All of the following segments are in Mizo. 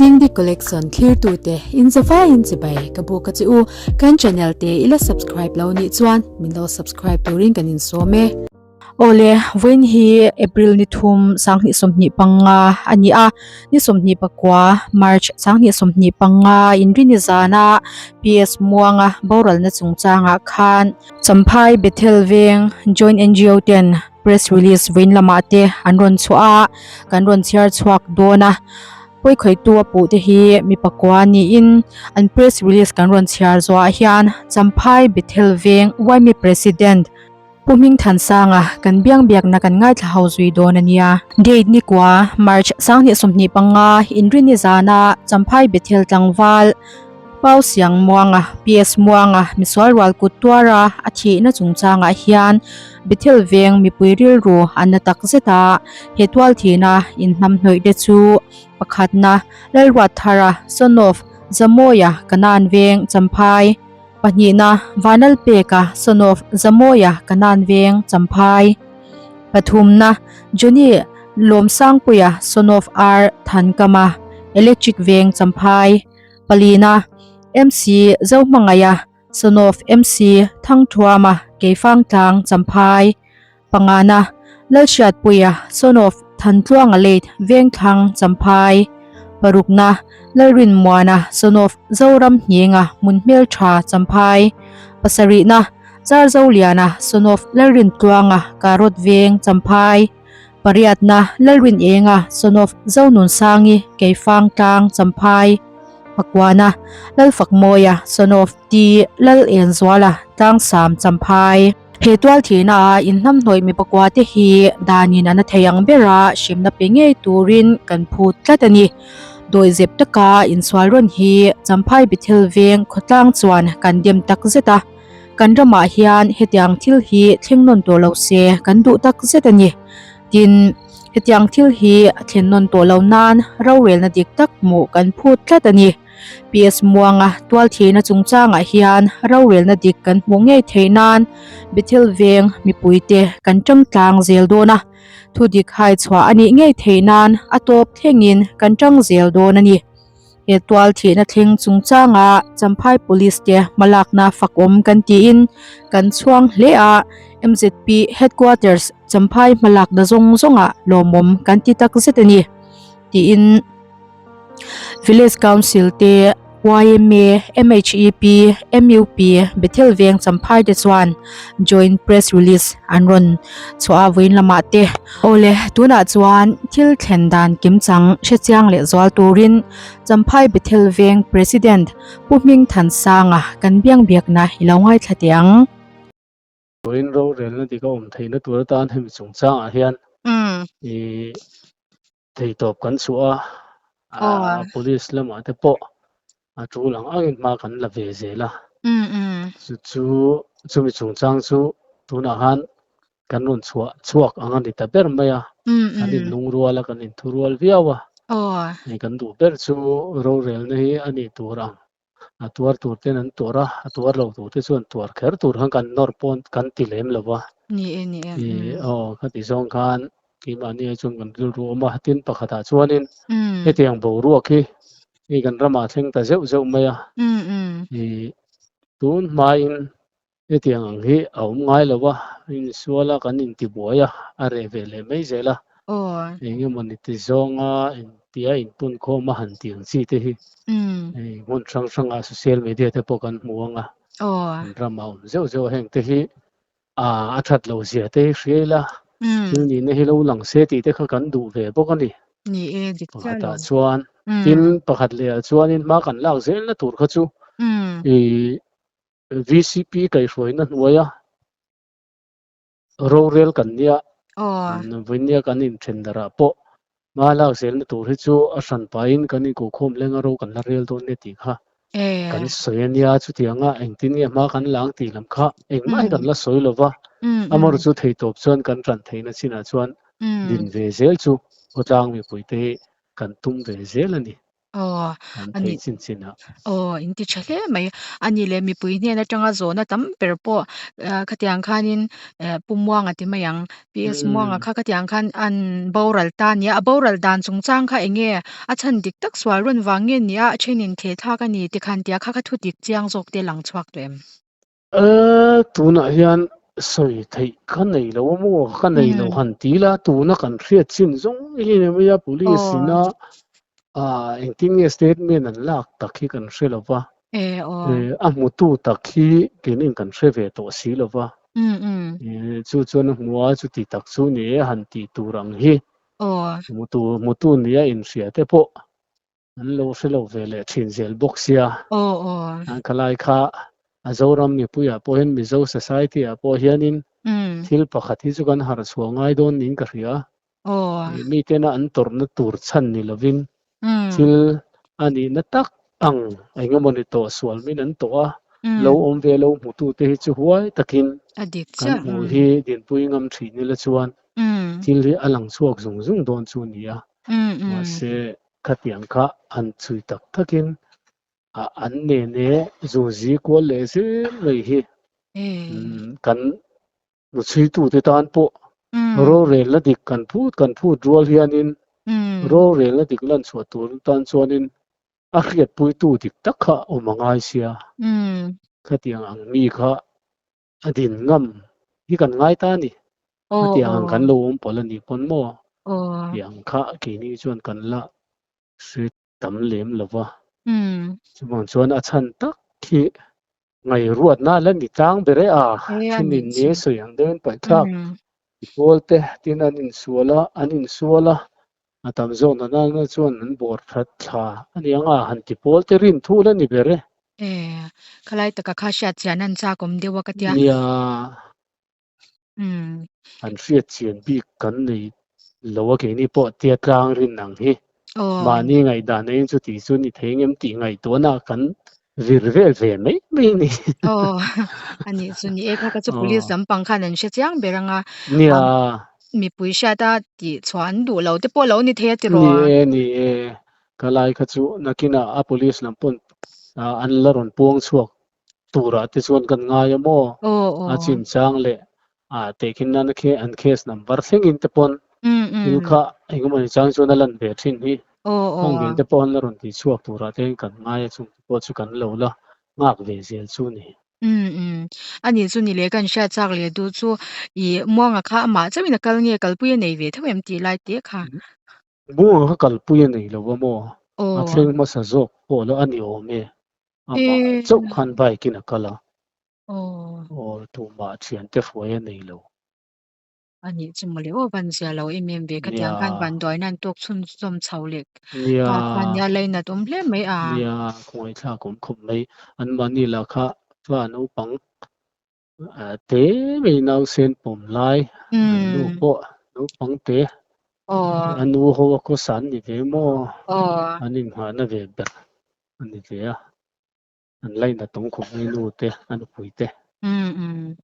Dingdi Collection thlirtute in zavaiin chibai ka buk a che u. Kan channel te i la subscribe lo nih chuan min lo subscribe turin kan insawm e. Awle, vawiin hi April ni thum 2025 a ni a, ni 24 March 2025 Inrini zana PS Muanga boralna chungchangah khan Champhai Bethel Veng Joint NGO ten Press release vawiin lamah te an rawn chhuah a, kan rawn chhiar chhuak dawn a, pawikhawihtu a puh te hi mi pakua niin an press release kan rawn chhiar zawhah hian Champhai Bethel Veng YME President Pu Hmingthansanga kan biang biakna kan ngaithla ho zui dawn a nia. Date nikua March 2025 Inrini zana Champhai Bethel tlangval Pau Siang Muanga, PS Muanga, misual rual kut tuara a thihna chungchangah hian Bethel veng mipui rilru an na tak zet a, he tual thihna inhnamhnawih te chu pakhatna Lalruatthara, son of Zamawia, Kanan veng, Champhai, pahnihna Vanlalpeka, son of Zamawia, Kanan veng, Champhai, pathumna Johnny Lawmsangpuia, son of R Thankama, Electric veng, Champhai. Palina, MC Zohmangaia, son of MC Thangthuama, Keifangtlang, Champhai, Pangana, Lalhriatpuia, son of Thantluanga Late, Vengthlang, Champhai, Parukna, Lalrinmuana, son of Zoramhninga, Hmunhmeltha, Champhai, Pasarihna, Zarzoliana, son of Lalrintluanga, Karot Veng, Champhai. Pariatna, Lalrinenga, son of Zonunsangi, Keifang Tlang, Champhai, Pakuana, Lalfakmawia, son of T. Lalenzuala, Tlangsam, Champhai. He tual thihna a inhnamhnawih mi pakua te hi danin an a thei ang bera hremna pe ngei turin kan phut tlat a ni. Dawihzep taka insual rawn hi Champhai Bethel Veng khawtlang chuan kan dem tak zet a. Kan ramah hian hetiang thil hi thleng nawn tawh lo se kan duh tak zet a ni. Tin, hetiang thil hi a thlen nawn tawh lo nan rorelna dik tak hmuh kan phut tlat a ni. PS Muanga tualthihna chungchangah hian rorelna dik kan hmuh ngei theih nan Bethel Veng mipuite kan tang tlang zel dawn a, thu dik hai chhuah a nih ngei theih nan a tawp thlengin kan tang zel dawn a ni. He tual thihna thleng chungchanga Champhai Police te hmalakna fakawm kan tiin kan chhuang hle a, MZP Headquarters Champhai hmalakna zawng zawngah lawmawm kan ti tak zet a ni tiin Village Council te yma, MHEP, MUP, Bethel Veng Champhai te chuan joint press release an rawn chhuah a vawiin lamah te. Awle, tunah chuan thil thlen dan kimchang hrechiang leh zual turin Champhai Bethel Veng President Pu Hmingthansanga kan biang biakna i lo ngaithla teh ang. Vawiin rorelna dik a awm theihna tur atan hemi chungchangah hian i Theitawp kan chhuah a, police lamah te pawh a tul ang angin hma kan la ve zel a. Chu chu chumi chungchang chu tunah khan kan rawn chhuah chhuak ang a ni ta ber mai a. Kan inlungrual a, kan inthurual viau a. Hei kan duh ber chu rorelna hi a nih tur ang. A tuar tur ten an tuar a, a tuar lo tur te chuan tuar kher tur khan kan nawr pawn kan ti lem lo va. Ni e, ni e. I aw ka ti zawng khan keimahni ai chuan kan rilru awm a, tin pakhatah chuanin hetiang boruak hi hei kan ramah thleng ta zeuh zeuh mai a. I tun hmain Hetiang ang hi a awm ngai lo a, insual a kan intibuai a, a reh ve leh mai zel a. Eng emaw ni ti zawnga intia inpunkhawm a han tih ang chi te hi hei hmun hrang hrangah social media te pawh kan hmu ang a, kan ramah awm zeuh zeuh a heng te hi a that loh zia te hi hria ila, thil nihna hi lo lang se tih te kha kan duh ve bawk a ni. Ni e, dik chiah lo. Pakhatah chuan, tin pakhat lehah chuanin hma kan lak zelna tur kha chu i VCP kaihhruaina hnuaia rorel kan nia, vawinia kan inthen darah pawh hma lak zelna tur hi chu a hran pahin kan inkohkhawm lenga ro kan la rel dawn nia tih kha kan sawi a nia. Chutianga engtin nge hma kan la ang tih lam kha engmah hi kan la sawi lo va, amaherawhchu theitawp chuan kan ran theihna chinah chuan din ve zel chu khawtlang mipuite hi kan tum ve zel a ni. Aw, Kan a theih nih chin chinah. Aw, in ti tha hle mai. A nih leh mipui hnen atanga zawhna tam ber pawh khatiang khanin Pu Muanga ti mai ang, PS Muanga kha khatiang khan an boral ta a nia, a boral dan chungchang kha eng nge a chhan dik tak sual rawn vang nge nia a then in theh thlak a ni tikhan tia kha kha thu dik chiang zawk te lang chhuak tawh em? Tunah hian sawi theih ka nei lo a maw? Ka nei lo han ti ila tuna kan hriat chin zawng hi ni mai a, police ina engtin nge statement an lak tak hi kan hre lo va, a hmutu tak hi keinin kan hre ve tawh si lo va, chu chuan a hmu a chuti tak chu ni e han tih tur ang hi hmutu hmutu nia inhria te pawh An lo hre lo ve leh thin zel bawk sia. Aw aw. An khalai kha a Zoram mipuiah pawh hian Mizo society ah pawh hianin thil pakhat hi chu kan harh chhuah ngai dawn niin ka hria. Aw. Mitena an tawrhna tur chhan ni lovin thil a nihna tak ang eng emawni tawh sual min an tawh a, lo awm ve lo hmutute hi chu huai takin kan hmuh hi dinpui ngam thin ila chuan thil hi a lang chhuak zung zung dawn chu a ni a. Mahse Khatiang kha han chhui tak takin a an nene zuzi kual leh zel mai hi kan hnuchhuitute tan pawh rorelna dik kan phut kan phut rual hianin rorelna dik lan chhuah tur tan chuanin a hriatpuitu dik tak kha awm a ngai sia. Khatiang ang mi kha a din ngam hi kan ngai ta a ni. Hetiang ang kan lo awm pawlh a nih pawn maw? Tih ang kha keini chuan kan la hre tam lem lo va. Chuvang chuan a chhan tak khi ngaihruatna la ni tlang ber e a, thinin ni sawi ang deuhin paihthlak ti pawl te tin an insual a, an insual a, a tam zawk na nana chuan an bawr that thla a ni ang a, han ti pawl te rin thu la ni ber e. E, khalai taka kha hriat chian an chak awm deuh a ka tia. Nia. An hriat chian bik kan nei lo a keini pawh tia tlang rin ang hi. Mahni ngaihdan aiin chuti chu ni thei ngem tih ngaihtuahna kan vir vel ve mai mai a ni. Aw, a nih chu ni e, kha kha chu police lampang khan an hre chiang ber ang a. Nia. Mipui hriata tih chhuah an duh lo te pawh lo ni thei a tiraw? Ni e, ni e. Ka lai kha chu nakinah a police lam pawn an la rawn puang chhuak turah te chuan kan ngai a maw? A chinchang leh a tehkhin nana khi an case number thlengin te pawn thil kha engemaw chang chuan a lan ve thin hi. Heng vel te pawh an la rawn tih chhuak turah te hian kan ngai a, chung te pawh chu kan lo la nghak ve zel chu ni. A nih chu ni leh kan hriat chak leh duh chu i Muanga kha amah chauhin a kal nge kalpui a nei ve theuh em tih lai te kha. Muanga kha kalpui a nei lo a maw? A thleng hmasa zawk pawh la a ni awm e. Amah chauh khan bike in a kal a. Aw tumah thiante hruai a nei lo. A nih chu mawle aw van zia lo em em ve khatiang khan van duaina an tawk chhunzawm chho leh ta kha nia lainat awm hle mai a. Nia khawngaih thlak awm khawp mai. An mahni lah kha fa naupang te mai nausen pawm lai an nu pawh naupang te a nu ho a khawsa an ni ve maw an inngahna ve ber a ni ve a. An lainat awm khawp mai nu te a nupui te. Umm umm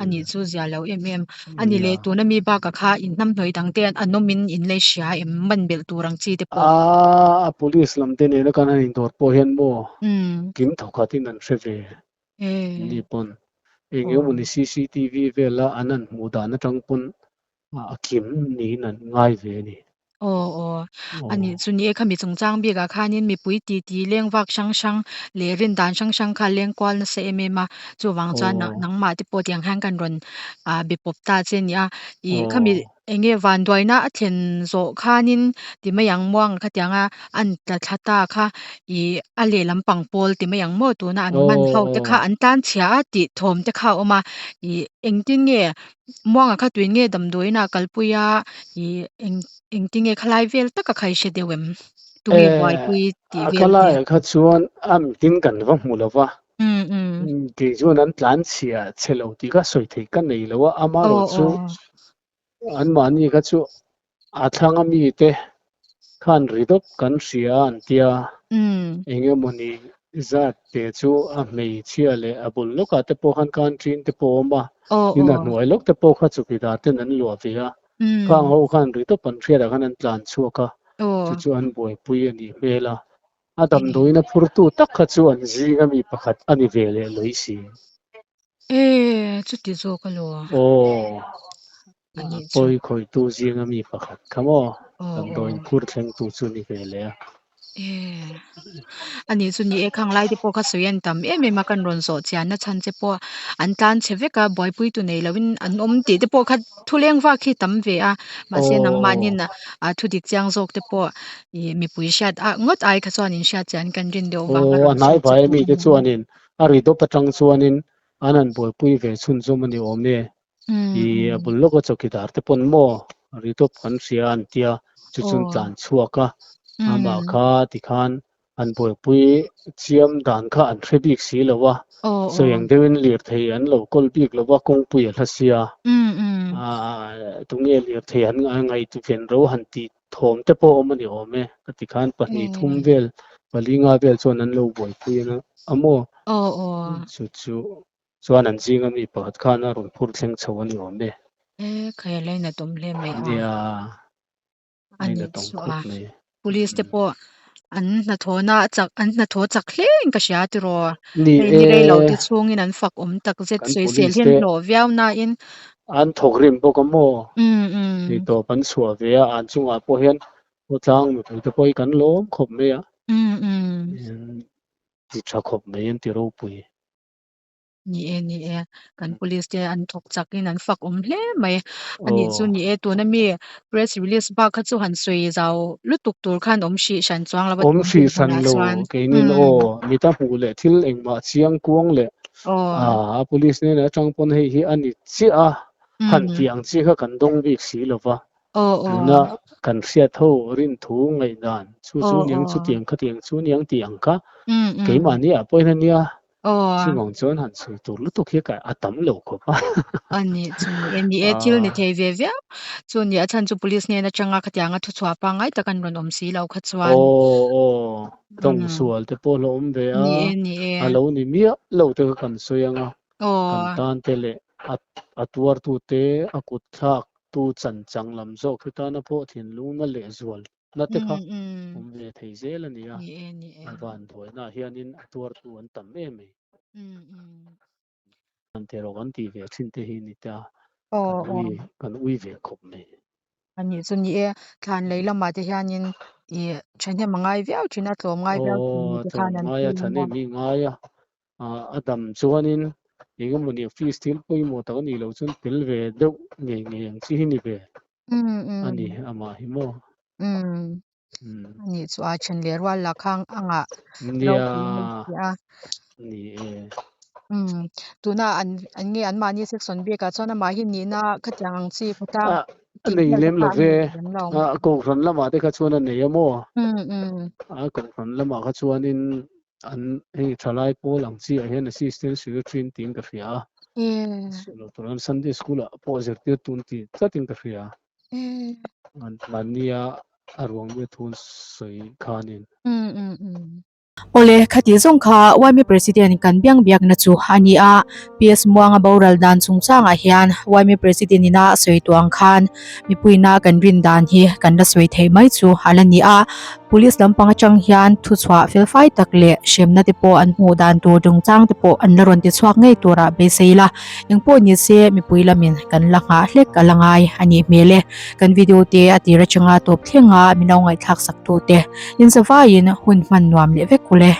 a nih chu zia lo em em. A ni leh tuna mi bakah kha in hnamhnawih dang te an awmin in lei hria em man belh tur ang chi te pawh. Aaa police lam te nena kan han indawr pawh hian maw kim thawkhatin an hre ve ni pawn eng emawni cctv vela an han hmuh dan atang pawn a kim niin an ngai ve a ni. Aw aw, a nih chu ni e khami chungchang bikah khanin mipui titi leng vak hrang hrang leh rin dan hrang hrang kha leng kual nasa em em a, chuvang chuan nangmah te pawh tiang hian kan rawn ah be pawp ta che a ni a, ih khami eng nge vanduaina a thlen zawh khanin ti mai ang muang khatiang a an tla thla ta kha ih a lehlam pang pawl ti mai ang maw tuna an man ho te kha an tlan chhia a tih thawm te kha a awm a, ih engtin nge Muanga kha tuin nge damdawiin ah kalpui a ih eng engtin nge khalai vel taka kha i hre deuh em? Tunge buaipui tih A vel te? khalaiah kha chuan a mitin kan va hmu lo va, kei chuan an tlan chhia chhe lo tih kha sawi theih ka nei lo a, amaherawhchu anmahni kha chu a thlang a mite khan ri dawp kan hria an tia, eng emawni zat te chu a hmeichhia leh a bul lawkah te pawh khan country te pawh a awm a, tin a hnuai lawk te pawh kha chukidar ten an luah ve a, khang ho khan ri dawp an hriatah khan an tlan chhuak a, chu chu an buaipui a nih hmel a. A damdawiin a phurtu tak kha chu an zinga mi pakhat a ni ve leh lawi si. E, chuti zawk alaw? Aw, A nih chu. pawi khawihtu zinga mi pakhat kha maw? Aw, Damdawiin aw. phur thlengtu chu ni ve leh a. E, a nih chu ni e, khang lai te pawh kha sawi an tam em em a, kan rawn zawh chian na chhan che pawh an tlan chhe vek a, buaipui tu nei loin an awm tih te pawh kha thuleng vak hi tam ve a, mahse nangmahnin a thu dik chiang zawk te pawh ih mipui hriat a ngawt ai kha chuan in hriat chian kan rin deuh vang a Aw, a rawn hnai sawi che vai pawh mi a te ni. chuanin a ri dawp atang chuanin an han buaipui ve chhunzawm a ni awm e. Ih a bul lawka chawkidar te pawn maw ri dawp kan hria an tia chu chuan tlan chhuak a, amah kha tikhan an buaipui chiam dan kha an hre bik si lo a, sawi ang deuhin lirthei an lo kawl bik lo va, kawngpui a hla sia, tunge lirthei an ngaihven ro han tih thawm te pawh awm a ni awm e, ka ti khan pahnih thum vel pali nga vel chuan an lo buaipui a maw chu chu chuan an zinga mi pakhat khan a rawn phur thleng chho a ni awm e. Nia. A nih chu a, police te pawh an hnathawhna a chak an hnathawh chak hle in ka hria tiraw hei ni rei lo te chhungin an fak awm tak zet sawisel hian hlawh viau nain an thawk rim bawk a maw tih tawp an chhuah ve a an chungah pawh hian khawtlang mipui te pawh hi kan lawm khawp mai a ti tha khawp mai an ti ropui. Ni e, ni e. Kan police te an thawk chak in an fak awm hle mai. A nih chu ni e, tuna mi press release bak kha chu han sawi zau lutuk tur khan awm hrih hran chuang lo a Awm tun hrih din hran hmunah lo, chuan. keinin aw, mita hmuh leh thil engmah chiang kuang leh a police hnenah atang pawn hei hi a ni chiah a, han tih ang chi kha kan dawng bik si lo va. Tuna kan hriat ho rinthu ngaihdan chu chu niang chutiang khatiang chu niang tih ang kha keimahni ah pawhin a nia. Chuvang chuan han chhui tur lutuk hi ka a tam lo khawp a. A ni chu ni e, ni e thil ni thei ve viau. Chu ni a chhan chu police hnen atanga khatianga thuchhuah pangngai tak an rawn awm si lo kha chuan. Aw aw, tawng sual te pawh hlawh awm ve a, a lo ni miah lo te kha kan sawi ang a, kan tan te leh a a tuartu te a kut thlak tu chan chang lam zawk hi tana pawh thinlungna leh zual na te kha awm ve thei zel a ni a, a vanduainaah hianin a tuartu an tam em mai. An ti rawh kan tih ve thin te hi ni ta, kan ui kan ui ve khawp mai. A nih chu ni e, thlan lei lamah te hianin ih thahnem a ngai viau thin a, tlawm ngai viau thin mi Aw, te tlawm khan an ngai a, pui thahnem hi ngai a, a dam chuanin engemawni office thil pawimawh tak a nih loh chuan tel ve deuh ngei ngei ang chi hi ni ve. A ni, amah hi maw? A nih chu a then leh rual lah khang a ngah ropui mai si a. Ni e. Tuna an an nge an mahni section bik ah chuan amah hi nihna khatiang ang chi khawtlang A tih nei vel te lem kha lo a ve. nei lem lo. Kohhran lamah te kha chuan a nei a maw? A kohhran lamah kha chuanin an hei thalai pawl ang chi ah hian assistant secretary an tiin ka hria a. Sunday school ah pawh zirtir tun tih tlatin ka hria. Mahnia a ruang nia thu an sawi khanin. Awle, khati zawng kha YMA President kan biang biakna chu a ni a, PS Muanga boral dan chungchangah hian YMA President ina a sawi tawh ang khan mipuina kan rin dan hi kan la sawi theih mai chu a la ni a. Police lampang atang hian thuchhuah felfai tak leh hremna te pawh an hmuh dan tur dungchang te pawh an la rawn ti chhuak ngei turah beisei ila. Engpawh ni se mipui lamin kan la nghah hlek a la ngai a nih hmel e. Kan video te a tir atanga tawp thlenga min lo ngaihthlak sak tu te inzavaiin hun hman nuam leh vek ule.